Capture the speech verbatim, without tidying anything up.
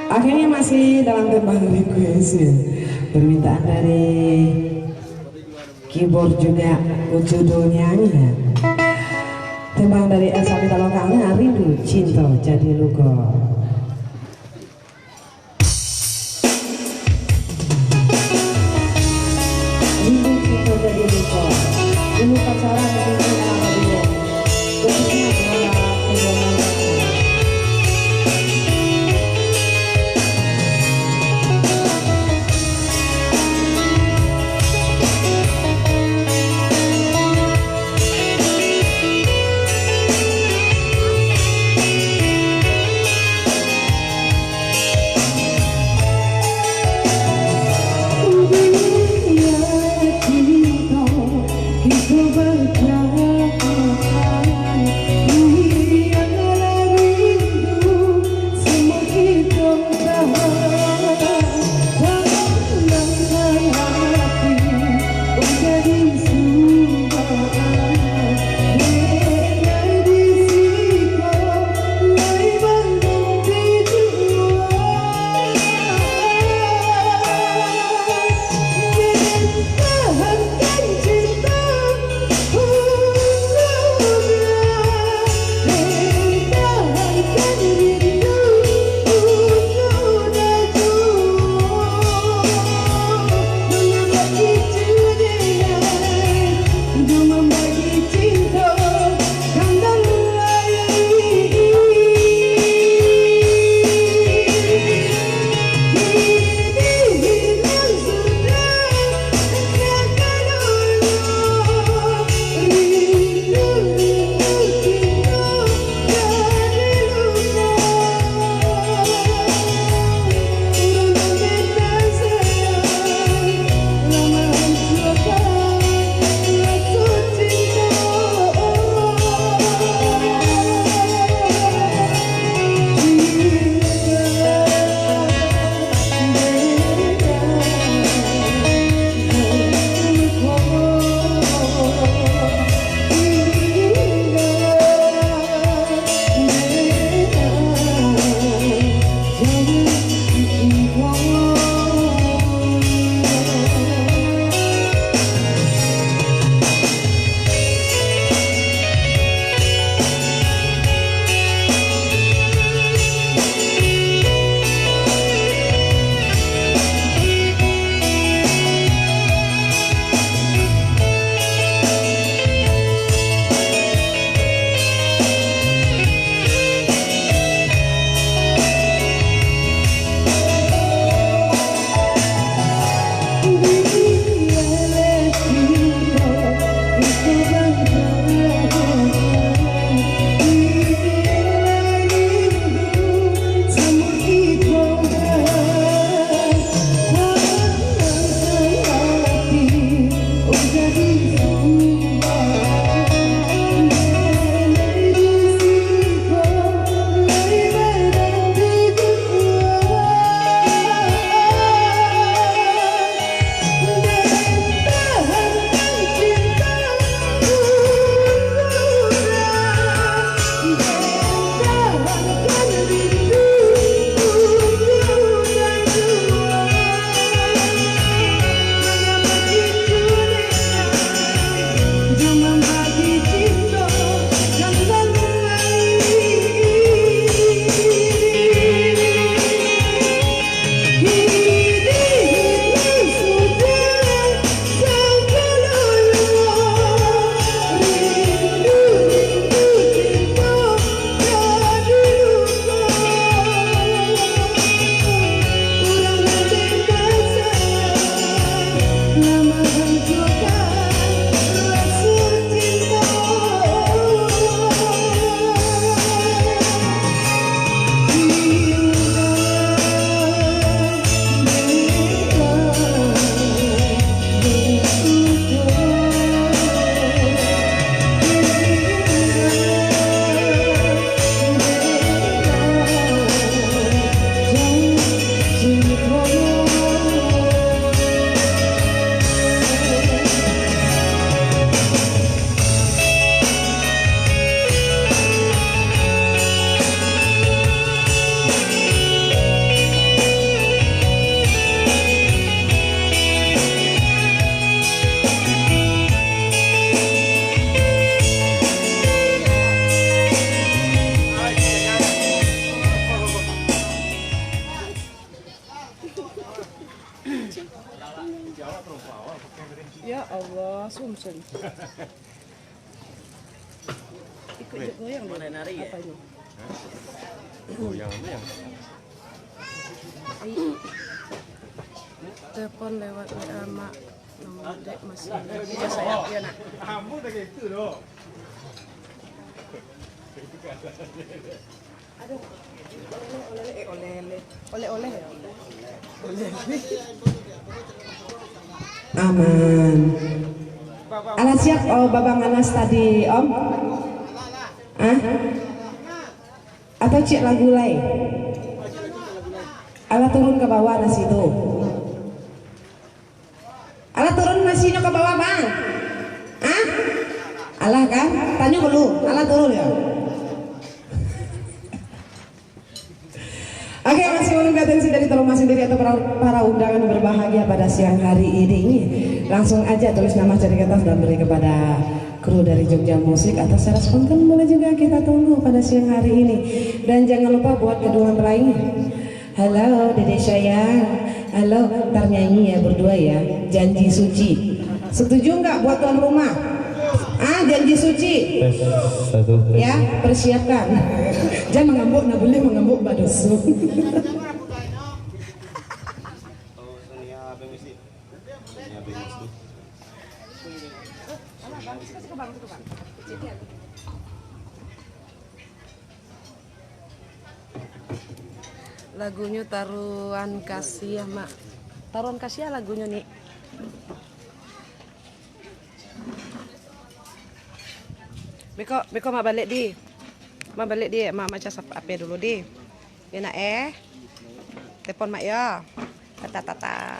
Akhirnya masih dalam tembang request, ya. Permintaan dari keyboard juga, Ucu Doniangi, ya. Tembang dari Elsa Pita Lokal, nah, Rindu Cinta Jadi Luka. Rindu Cinta Jadi Luka. Dulu pacaran, kini malah berdua. Khususnya kepada Ibu Mama. Sumsum. Ikut je goyang dia. Mana nari, eh? Apanya? Goyang apa yang? Telepon lewat W A, Mak. Nomor dek masih. Iya, sayang. Iya, Nak. Ambo dah gitu doh. Aduh. Oleh-oleh, eh, oleh-oleh. Oleh-oleh ya? Oleh-oleh. Aman. Alah siap, oh, Babang Anas tadi, Om? Ah? Atau ciek lagu lai? Alah turun ka bawah nasi tu. Alah turun nasinyo ka bawah, Bang? Ah? Alah kan? Tanyo dulu. Alah turun ya? Oke, masih menunggu atensi dari tuan rumah sendiri atau para, para undangan berbahagia pada siang hari ini. Langsung aja tulis nama, cari kertas, dan beri kepada kru dari Jogja Musik atau secara spontan boleh juga, kita tunggu pada siang hari ini. Dan jangan lupa buat kedua mempelai. Halo, Dede sayang. Halo, ntar nyanyi ya berdua ya. Janji suci. Setuju nggak buat tuan rumah? Ah, janji suci. Tes, satu, tes. Ya, persiapkan. Jangan mangambek, ndak buliah mangambek, badoso. Lagunyo Taruhan Kasih, Mak. Taruhan Kasih lagunyo, Nik. Beko, beko Mak baliak, di. Mak baliak, di. Mak, Mak cas H P dulu, di. Yo, Nak, eh. Telepon Mak, yo. Tata, tata.